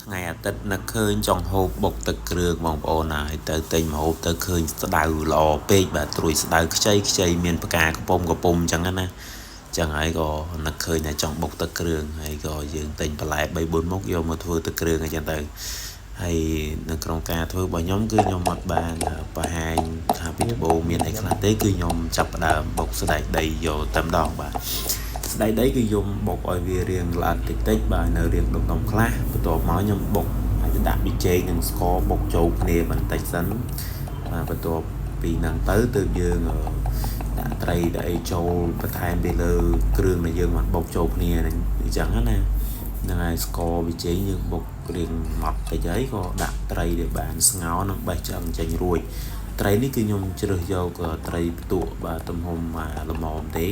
ថ្ងៃអាទិត្យនឹកឃើញចង់ហូបបុកទឹកគ្រឿងបងប្អូនហើយទៅទិញម្ហូបទៅឃើញស្ដៅល្អពេកបាទត្រួយស្ដៅខ្ចីខ្ចីមានផ្កាកំពុំកំពុំអញ្ចឹងណាចឹងហើយក៏នឹកឃើញថាចង់បុកទឹកគ្រឿងហើយក៏យើងទិញបន្លែ3 4មុខយកមកធ្វើទឹកគ្រឿងអញ្ចឹងទៅហើយនៅក្នុងការធ្វើរបស់ខ្ញុំគឺខ្ញុំអត់បានបង្ហាញថាពីដំបូងមានអីខ្លះទេគឺខ្ញុំចាប់ផ្ដើមបុកសណ្តែកដីយកតែម្ដងបាទ សណ្តែកដីគឺខ្ញុំបុកឲ្យវារៀងល្អិតតិចតិចបាទនៅរៀងដុំដុំខ្លះបន្ទាប់មកខ្ញុំបុកអាចដាក់ប៊ីចេងនិងស្ករបុកចូលគ្នាបន្តិចសិនបាទបន្ទាប់ពីហ្នឹងទៅទើបយើងដាក់ត្រីដាក់អីចូលបន្ថែមពីលើគ្រឿងដែលយើងបានបុកចូលគ្នាហ្នឹងអញ្ចឹងណាហ្នឹងហើយស្ករប៊ីចេងយើងបុករៀងម៉ត់តិចហើយក៏ដាក់ត្រីដែលបានស្ងោរនិងបេះឆ្អឹងចេញរួចត្រីនេះគឺខ្ញុំជ្រើសយកត្រីផ្ទក់បាទទំហំល្មមទេ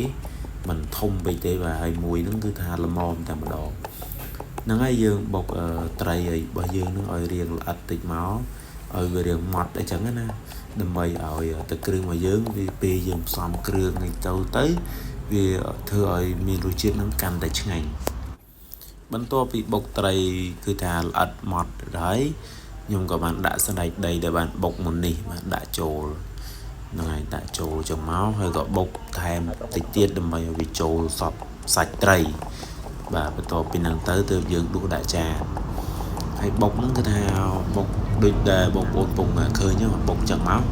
មិនធំពេកទេបាទហើយមួយហ្នឹងគឺថាល្មមតែម្ដងហ្នឹងហើយយើងបុកត្រីឲ្យរបស់យើងហ្នឹងឲ្យរៀងល្អិតតិចមកឲ្យវារៀងម៉ត់អីចឹងណាដើម្បីឲ្យទឹកគ្រឿងរបស់យើងវាពេលយើងផ្សំគ្រឿងនេះទៅទៅវាធ្វើឲ្យមានរសជាតិហ្នឹងកាន់តែឆ្ងាញ់បន្ទាប់ពីបុកត្រីគឺថាល្អិតម៉ត់ហើយខ្ញុំក៏បានដាក់សណ្តែកដីដែលបានបុកមុននេះបាទដាក់ចូលហ្នឹងហើយដាក់ចូលចឹងមកហើយក៏បុកថែមតិចទៀតដើម្បីឲ្យវាចូលសពសាច់ត្រីបាទបន្ទាប់ពីហ្នឹងទៅទើបយើងដួសដាក់ចានហើយបុកហ្នឹងគឺថាបុកដូចដែលបងប្អូនពងឃើញហ្នឹងបុកចឹងមក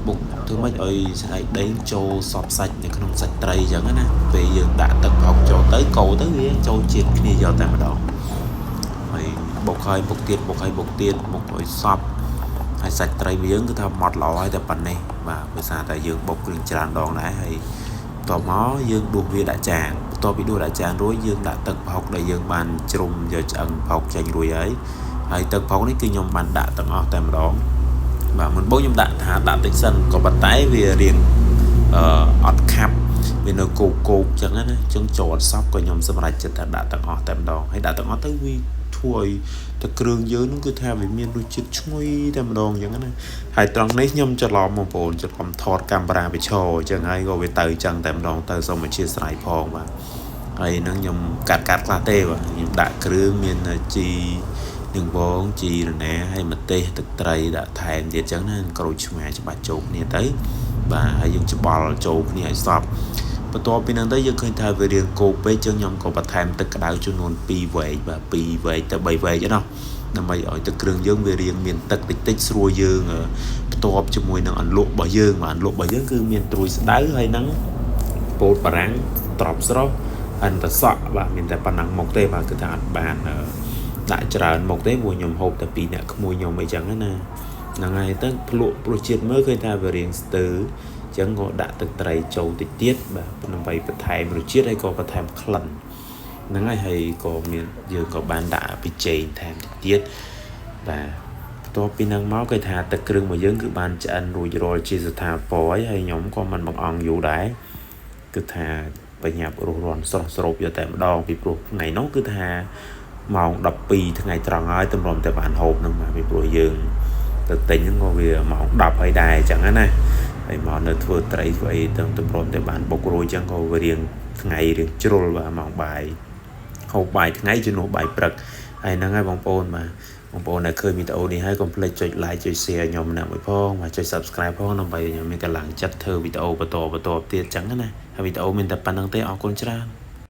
បុកធ្វើម៉េចឲ្យសណ្តែកដីចូលសពសាច់នៅក្នុងសាច់ត្រីចឹងណាពេលយើងដាក់ទឹកប្រហុកចូលទៅកូរទៅវាចូលជាតិគ្នាយកតែម្ដងហើយបុកហើយបុកទៀតបុកហើយបុកទៀតបុកឲ្យសពហើយសាច់ត្រីយើងគឺថាម៉ត់ល្អហើយតែប៉ុណ្ណេះបាទដោយសារតែយើងបុកគ្រឿងច្រើនដងដែរហើយបន្ទាប់មកយើងដួសវាដាក់ចានបន្ទាប់ពីដួសដាក់ចានរួចយើងដាក់ទឹកប្រហុកដែលយើងបានជ្រុំយកឆ្អឹងប្រហុកចេញរួចហើយហើយទឹកប្រហុកនេះគឺខ្ញុំបានដាក់ទាំងអស់តែម្ដងបាទមុនបុកខ្ញុំដាក់ថាដាក់តិចសិនក៏ប៉ុន្តែវារៀងអត់ខាប់វានៅគោកគោកចឹងណាចឹងចូលអត់សពក៏ខ្ញុំសម្រេចចិត្តថាដាក់ទាំងអស់តែម្ដងហើយដាក់ទាំងអស់ទៅវាធ្វើឲ្យតែគ្រឿងយើងនឹងគឺថាវាមានរសជាតិឈ្ងុយតែម្ដងចឹងណាហើយត្រង់នេះខ្ញុំច្រឡំបងប្អូនច្រឡំថតកាមេរ៉ាវាឈរចឹងហើយក៏វាទៅចឹងតែម្ដងទៅសូមអធិស្ឋានផងបាទហើយនឹងខ្ញុំកាត់កាត់ខ្លះទេបាទខ្ញុំដាក់គ្រឿងមានជីនឹងវងជីរណាហើយម្ទេសទឹកត្រីដាក់ថែមទៀតចឹងណាក្រូចឆ្មាច្បាស់ចូលគ្នាទៅបាទហើយយើងច្បល់ចូលគ្នាឲ្យសព្វបន្ទាប់ពីហ្នឹងទៅយើងឃើញថាវារៀងគោកពេកចឹងខ្ញុំក៏បន្ថែមទឹកក្តៅចំនួន2វែកបាទ2វែកទៅ3វែកឯណោះដើម្បីឲ្យទឹកគ្រឿងយើងវារៀងមានទឹកតិចតិចស្រួលយើងផ្ទាប់ជាមួយនឹងអន្លក់របស់យើងបាទអន្លក់របស់យើងគឺមានត្រួយស្ដៅហើយនឹងពោតបារាំងត្រប់ស្រស់អន្តសក់បាទមានតែប៉ុណ្ណឹងមុខទេបាទគឺថាអត់បានដាក់ច្រើនមុខទេព្រោះខ្ញុំហូបតែ2នាក់ក្មួយខ្ញុំអីចឹងណាហ្នឹងហើយទៅភ្លក់ព្រោះជាតិមើលឃើញថាវារៀងស្ទើរចឹងក៏ដាក់ទឹកត្រីចូលតិចទៀតបាទដើម្បីបន្ថែមរសជាតិហើយក៏បន្ថែមក្លិនហ្នឹងហើយហើយក៏មានយើងក៏បានដាក់ប៊ីចេងថែមតិចទៀតបាទបន្ទាប់ពីហ្នឹងមកគេថាទឹកគ្រឿងរបស់យើងគឺបានឆ្អិនរួចរាល់ជាស្ថាពរហើយខ្ញុំក៏មិនបង្អង់យូរដែរគឺថាបញ្ញាប់រស់រាន់ស្រស់ស្រូបយកតែម្ដងពីព្រោះថ្ងៃនោះគឺថាម៉ោង12ថ្ងៃត្រង់ហើយតម្រុំតែបានហូបហ្នឹងបាទពីព្រោះយើងទៅទិញហ្នឹងក៏វាម៉ោង10ហើយដែរអញ្ចឹងណាហើយមកនៅធ្វើត្រីធ្វើអីទៅតម្រុំតែបានបុករួចអញ្ចឹងក៏វារៀងថ្ងៃរៀងជ្រុលបាទម៉ោងបាយហូបបាយថ្ងៃជំនួសបាយព្រឹកហើយហ្នឹងហើយបងប្អូនបាទបងប្អូនដែលឃើញវីដេអូនេះហើយកុំភ្លេចចុច like ចុច share ខ្ញុំម្នាក់មួយផងបាទចុច subscribe ផងដើម្បីឲ្យខ្ញុំមានកម្លាំងចិត្តធ្វើវីដេអូបន្តបន្តទៀតអញ្ចឹងណាហើយវីដេអូមានតែប៉ុណ្្នឹងទេអរគុណច្រើន។